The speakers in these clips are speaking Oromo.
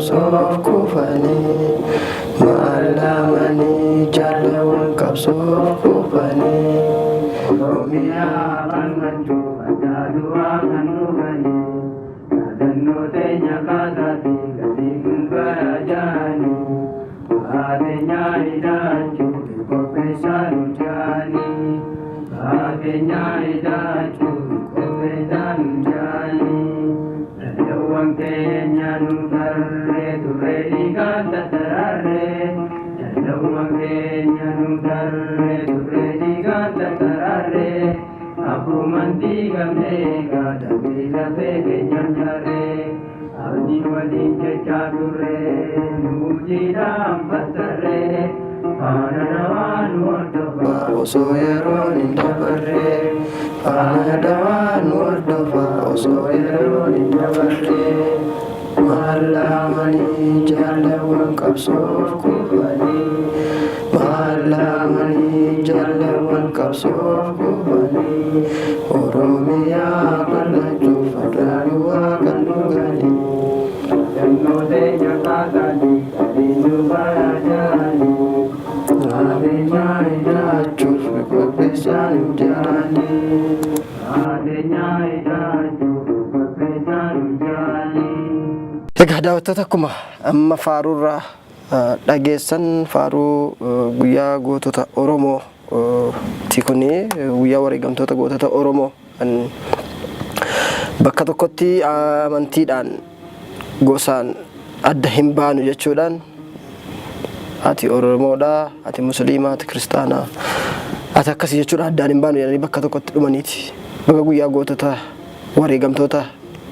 qabsoof kufanii Maallamanii jaalawwan qabsoof kufanii Oromiyaa falmachuu addaa du'aa kan dhuganii yaadannoo teenya kaasaati gatii kun bara jaanii baateenyaa hidhaachuu qopheessaa nu jaanii baateenyaa hidhaachuu qopheessaa nu jaanii jaalawwan keenya nu tarree turree dhiigaan tatararree jaalawwan keenya nu tarree turree dhiigaan tatararree akkuman diigamnee gaadhamee lafee keenyaan jaarree abdii waliin jechaa turree nu jiidhaan fassarree faana dawaa nu hordofaa. Osoo yeroon hin dabarre faana dawaa nu hordofa osoo yeroon hin dabarre Maallamanii jaalawwan qabsoof kufanii Maallamanii jaalawwan qabsoof kufanii Oromiyaa bal'achuuf addaa du'aa kan dhuganii Yaadannoo teenya kaasaati gadiin nu bara jaanii. Addunyaa hidhachuuf qopheessaa nu jaanii Addunyaa hidhachuuf qopheessaa nu jaanii. Egaa daawwattoota akkuma amma faaruurraa dhageessan faaruu guyyaa gootota Oromoo ti kuni guyyaa wareegamtoota gootota Oromoo kan bakka tokkotti amantiidhaan gosaan adda hin baanu jechuudhaan ati Oromoodha, ati Musliima, ati Kiristaana, ati akkasii jechuudha addaan hin baanu jedhanii bakka tokkotti dhumaniiti. Baga guyyaa gootota wareegamtoota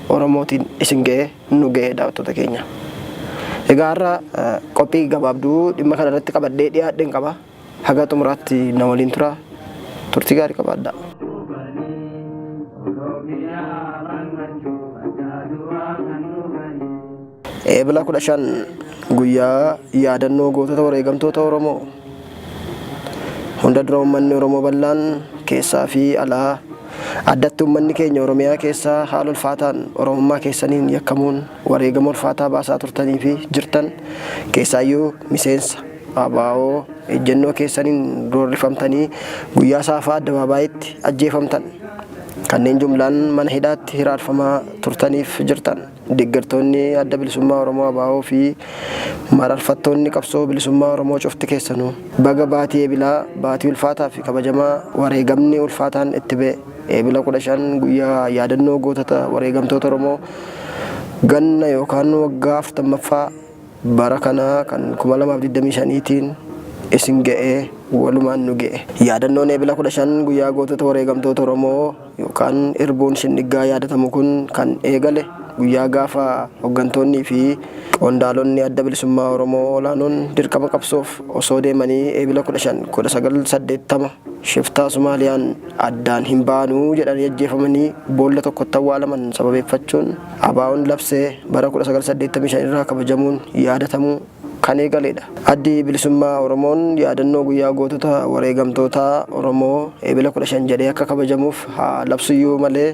Oromootiin isin ga'e nu ga'e daawwattoota keenya. Egaa har'a qophii gabaabduu dhimma kana irratti qabadhee dhiyaadheen qaba. Haga xumuraatti na waliin tura. Turtii gaarii qabaadhaa. Oromiyaa falmachuu addaa du'aa kan dhuganii. Eebila 15 guyyaa yaadannoo gootota wareegamtoota Oromoo. Hunda dura uummanni Oromoo bal'aan keessaa fi alaa addatti uummanni keenya Oromiyaa keessaa haala ulfaataan Oromummaa keessaniin yakkamuun wareegama ulfaataa baasaa turtanii fi jirtan keessaayyuu miseensa ABO ejjennoo keessaniin roorrifamtanii guyyaa saafaa addabaabaayitti ajjeefamtan kanneen jumlaan mana hidhaatti hiraarfamaa turtaniif jirtan deeggartoonni adda bilisummaa Oromoo ABO fi mararfattoonni qabsoo bilisummaa Oromoo cufti keessanuu baga baatii eebilaa baatii ulfaataa fi kabajamaa wareegamni ulfaataan itti ba'e eebila 15 guyyaa yaadannoo gootota wareegamtoota Oromoo ganna yookaan waggaa 40ffaa bara kanaa kan 2025tiin isin ga'ee walumaan nu ga'e. Yaadannoon eebila 15 guyyaa gootota wareegamtoota Oromoo yookaan irbuun shinniggaa yaadatamu kun kan eegale guyyaa gaafa hoggantoonnii fi qondaalonni adda bilisummaa Oromoo olaanoon dirqama qabsoof osoo deemanii eebila 15 1980 shiftaa Sumaaliyaan addaan hin baanuu jedhanii ajjeefamanii boolla tokkotti awwaalaman sababeeffachuun ABOn labsee bara 1985 irraa kabajamuun yaadatamuu kan eegaledha. Addi Bilisummaa Oromoon yaadannoo guyyaa gootota wareegamtootaa Oromoo Eebila 15 jedhee akka kabajamuuf haa labsuyyuu malee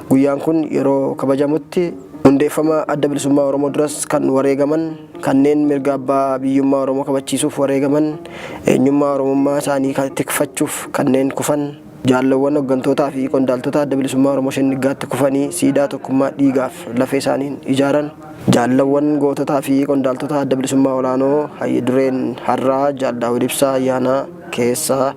guyyaan kun yeroo kabajamutti hundeeffama Adda Bilisummaa Oromoo duras kan wareegaman kanneen mirga abbaa biyyummaa Oromoo kabachiisuuf wareegaman eenyummaa Oromummaa isaanii tikfachuuf kanneen kufan Jaallawwan hoggantootaa fi qondaaltota Adda Bilisummaa Oromoo Shinniggaatti kufanii siidaa tokkummaa dhiigaaf lafee isaaniin ijaaran, jaallawwan goototaa fi qondaaltota Adda Bilisummaa Olaanoo hayyu dureen har'aa Jaal Daawud Ibsaa Ayyaanaa keessaa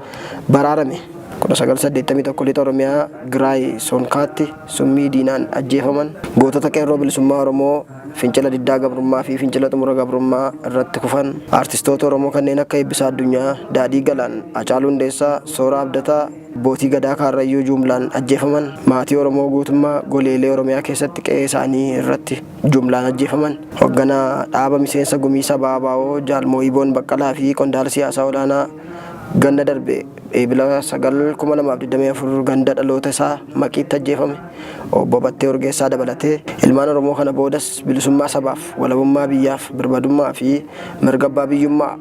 baraarame 1981 Lixa Oromiyaa Giraay Soonkaatti summii diinaan ajjeefaman, gootota Qeerroo Bilisummaa Oromoo Fincila Diddaa Gabrummaa fi Fincila Xumura Gabrummaa irratti kufan, Aartistoota Oromoo kanneen akka Eebbisaa Addunyaa, Daadhii Galaan, Hacaaluu Hundeessaa, Sooraa Abdataa, Abbootii Gadaa Kaarrayyuu jumlaan ajjeefaman, maatii Oromoo guutummaa goleelee Oromiyaa keessatti qe'ee isaanii irratti jumlaan ajjeefaman, hogganaa dhaaba miseensa Gumii Sabaa ABO Jaal Mooyiboon Baqqalaa fi qondaala siyaasaa olaanaa ganna darbe Eebila 9, 2024 ganda dhaloota isaa Maqiitti ajjeefame Obbo Battee Urgeessaa dabalatee ilmaan Oromoo kana boodas bilisummaa sabaaf, walabummaa biyyaaf, birmadummaa fi mirga abbaa biyyummaaf,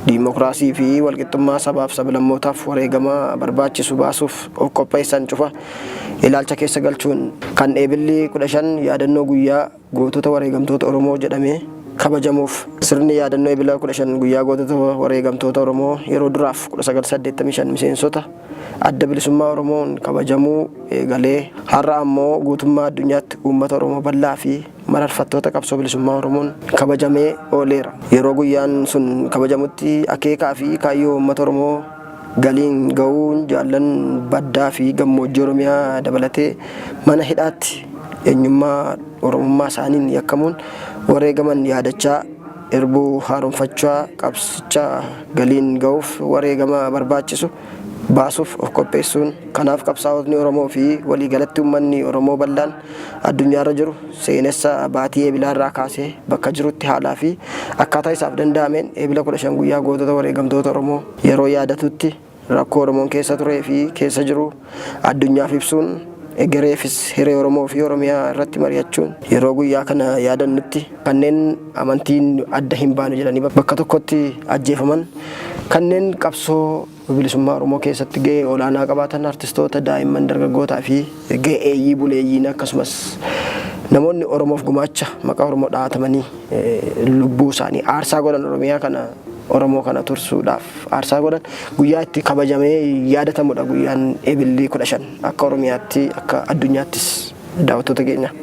diimokiraasii fi walqixxummaa sabaaf sablammootaaf wareegama barbaachisu baasuuf of qopheessan cufa ilaalcha keessa galchuun kan Eebilli 15 yaadannoo guyyaa gootota wareegamtoota Oromoo jedhamee kabajamuuf. Sirni yaadannoo Ebila 15 guyyaa gootota wareegamtoota Oromoo yeroo duraaf 1985 miseensota Adda Bilisummaa Oromoon kabajamuu eegalee har'a ammoo guutummaa addunyaatti uummata Oromoo bal'aa fi mararfattoota qabsoo bilisummaa Oromoon kabajamee ooleera. Yeroo guyyaan sun kabajamutti akeekaa fi kaayyoo uummata Oromoo galiin ga'uun jaallan baddaa fi gammoojjii Oromiyaa dabalatee mana hidhaatti eenyummaa Oromummaa isaaniin yakkamuun wareegaman yaadachaa irbuu haaromfachaa qabsicha galiin ga'uuf wareegama barbaachisu baasuuf of qopheessuun kanaaf qabsaa'otni Oromoo fi waliigalatti uummanni Oromoo bal'aan addunyaarra jiru seenessa baatii Eebilaarraa kaasee bakka jirutti haalaa fi akkaataa isaaf danda'ameen Eebila 15 guyyaa gootota wareegamtoota Oromoo yeroo yaadatutti rakkoo Oromoon keessa turee fi keessa jiru addunyaaf ibsuun egereefis hiree Oromoo fi Oromiyaa irratti mari'achuun yeroo guyyaa kana yaadannutti kanneen amantiin adda hin baanu jedhanii bakka tokkotti ajjeefaman, kanneen qabsoo bilisummaa Oromoo keessatti gahee olaanaa qabaatan, artistoota, daa'imman, dargaggootaa fi ga'eeyyii buleeyyiin, akkasumas namoonni Oromoof gumaacha maqaa Oromoo dhahatamanii lubbuu isaanii aarsaa godhan, Oromiyaa kana, Oromoo kana tursuudhaaf aarsaa godhan guyyaa itti kabajamee yaadatamudha guyyaan Eebilli 15 akka Oromiyaatti, akka addunyaattis, daawwattoota keenya.